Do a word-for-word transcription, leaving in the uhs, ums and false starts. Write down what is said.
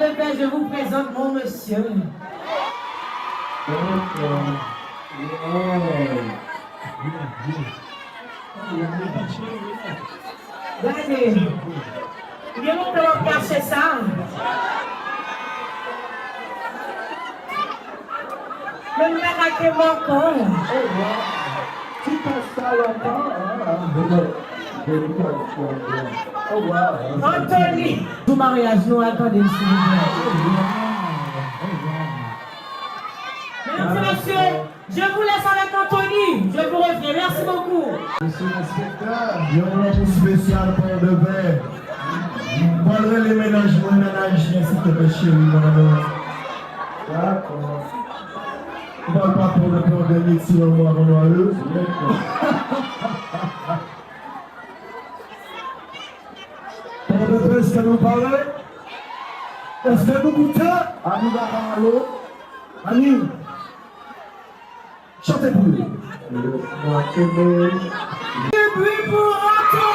Je vous présente mon monsieur. Gade. Gen lontan w ap kache sa. Men m pa ka kenbe ankò. Ti kòs sa lontan. Anthony. Jou maryaj nou, al tande l, silvouplè. Mesdames et messieurs, je vous laisse avec Anthony. Je vous reviens. Merci beaucoup. Mesye enspektè, yon lòt espesyal Pòdepè. Mwen rele mennaj mwen, mennaj Ayisyen, silvouplè, cheri, mon amour. Dakò. Mwen pa pran nan pran dènye ti lanmou avan nou ale. Pòdepè, èske nou pare? Èske nou koute? Ani, dakò, alo? Ani, chante pou yo. Mwen kenbe. Kenbe pou Anto.